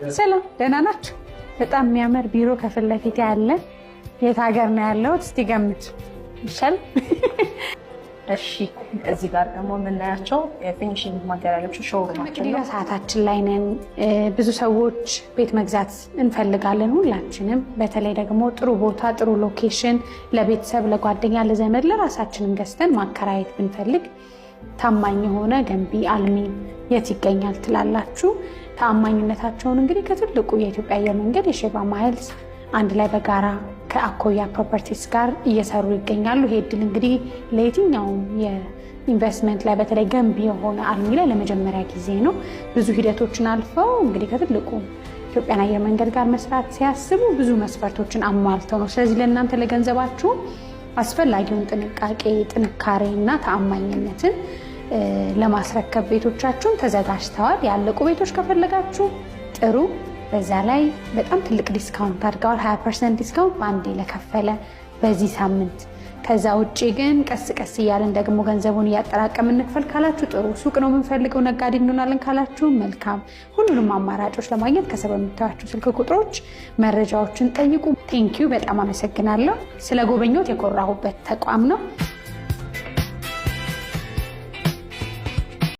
ሰላም፣ ደህና ናችሁ? በጣም የሚያምር ቢሮ ከፊት ለፊት ያለ፣ የት ሀገር ነው ያለሁት? እስቲ ገምቱ። ይሻል። እሺ፣ እዚህ ጋር ደግሞ የምናያቸው የ finishing material ኦች showroom ኣችን ነው። ሰዓታችን ላይ ነን። ብዙ ሰዎች ቤት መግዛት እንፈልጋለን ሁላችንም። በተለይ ደግሞ ጥሩ ቦታ፣ ጥሩ location ለቤተሰብ፣ ለጓደኛ፣ ለዘመድ፣ ለራሳችንም ገዝተን ማከራየት ብንፈልግ ታማኝ የሆነ ገንቢ አልሚ የት ይገኛል ትላላችሁ? ታማኝነታቸውን እንግዲህ ከትልቁ የኢትዮጵያ አየር መንገድ የሼባ ማይልስ አንድ ላይ በጋራ ከአኮያ ፕሮፐርቲስ ጋር እየሰሩ ይገኛሉ። ይሄ እድል እንግዲህ ለየትኛውም የኢንቨስትመንት ላይ በተለይ ገንቢ የሆነ አልሚ ላይ ለመጀመሪያ ጊዜ ነው። ብዙ ሂደቶችን አልፈው እንግዲህ ከትልቁ ኢትዮጵያን አየር መንገድ ጋር መስራት ሲያስቡ ብዙ መስፈርቶችን አሟልተው ነው። ስለዚህ ለእናንተ ለገንዘባችሁ አስፈላጊውን ጥንቃቄ፣ ጥንካሬ እና ተአማኝነትን ለማስረከብ ቤቶቻችሁን ተዘጋጅተዋል። ያለቁ ቤቶች ከፈለጋችሁ ጥሩ። በዛ ላይ በጣም ትልቅ discount አድርገዋል። 20% discount በአንዴ ለከፈለ በዚህ ሳምንት። ከዛ ውጭ ግን ቀስ ቀስ እያለን ደግሞ ገንዘቡን እያጠራቀምን እንክፈል ካላችሁ ጥሩ። ሱቅ ነው የምንፈልገው ነጋዴ እንሆናለን ካላችሁ መልካም። ሁሉንም አማራጮች ለማግኘት ከስር በምታዩቸው ስልክ ቁጥሮች መረጃዎችን ጠይቁ። Thank you፣ በጣም አመሰግናለሁ። ስለ ጎበኞት የኮራሁበት ተቋም ነው።